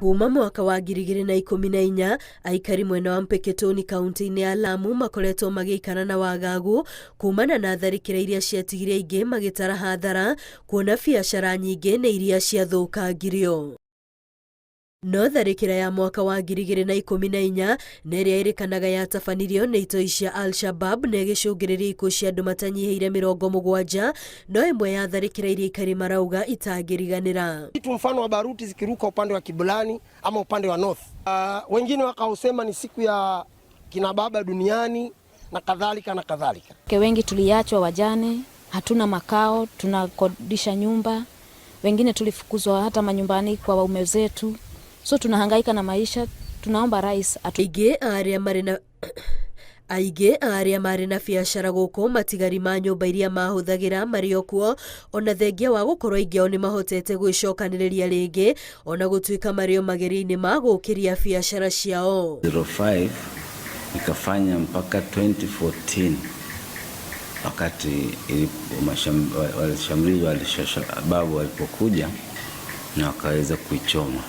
Kuma mwaka wa 2014, aikari mwena wa Mpeketoni kaunti-inĩ ya Lamu makoretwo magĩikara na wagagu kumana na tharĩkĩra iria ciatigire aingĩ magĩtara hathara kuona biacara nyingĩ nĩ iria ciathũkangirio. No tharĩkĩra ya mwaka wa 2014 na ĩrĩa ĩrĩkanaga yatabanirio nĩ itoi cia Al-Shabab na ĩgĩcũngĩrĩria ikuũ cia andũ matanyihĩire 70 no ĩmwe ya tharĩkĩra iria aikari marauga itangĩriganĩra. Kitu mfano wa baruti zikiruka upande wa Kibulani ama upande wa North. Wengine wakausema ni siku ya kina baba duniani na kadhalika na kadhalika. Wengi tuliachwa wajane, hatuna makao, tunakodisha nyumba, wengine tulifukuzwa hata manyumbani kwa waume zetu, so tunahangaika na maisha. Tunaomba rais atu Aingĩ arĩa marĩ na biacara gũkũ matigari ma nyũmba iria mahũthagĩra marĩ o kuo ona thengia wa gũkorwo aingĩ ao nĩmahotete gwĩcokanĩrĩria rĩngĩ ona gũtuĩka marĩ o magerio-inĩ ma gũkĩria biacara ciao. 05 ikafanya mpaka 2014 wakati walishambulizi wa Al-Shabaab walipokuja na wakaweza kuichoma.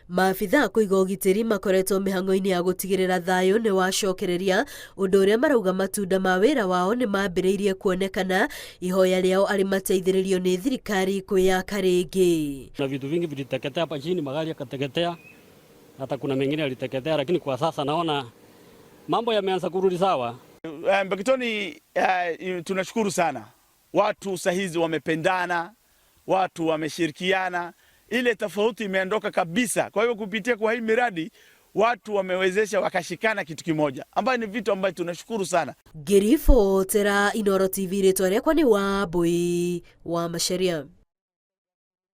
Maabithaa kũiga ũgitĩri makoretwo mĩhang'o-inĩ ya gũtigĩrĩra thayũ nĩ wacokereria ũndũ ũrĩa marauga matunda ma wĩra wao nĩ mambĩrĩirie kuonekana ihoya rĩao arĩ mateithĩrĩrio nĩ thirikari kwĩyaka rĩngĩ. Na vitu vingi viliteketea hapa chini, magari yakateketea, hata kuna mengine yaliteketea, lakini kwa sasa naona mambo yameanza kurudi sawa. Mpeketoni tunashukuru sana, watu sahizi wamependana, watu wameshirikiana, ile tofauti imeondoka kabisa. Kwa hiyo kupitia kwa hii miradi watu wamewezesha wakashikana kitu kimoja, ambayo ni vitu ambavyo tunashukuru sana. Ngĩribotera Inooro TV rĩtwa rĩakwa nĩ Wambui wa Macharia.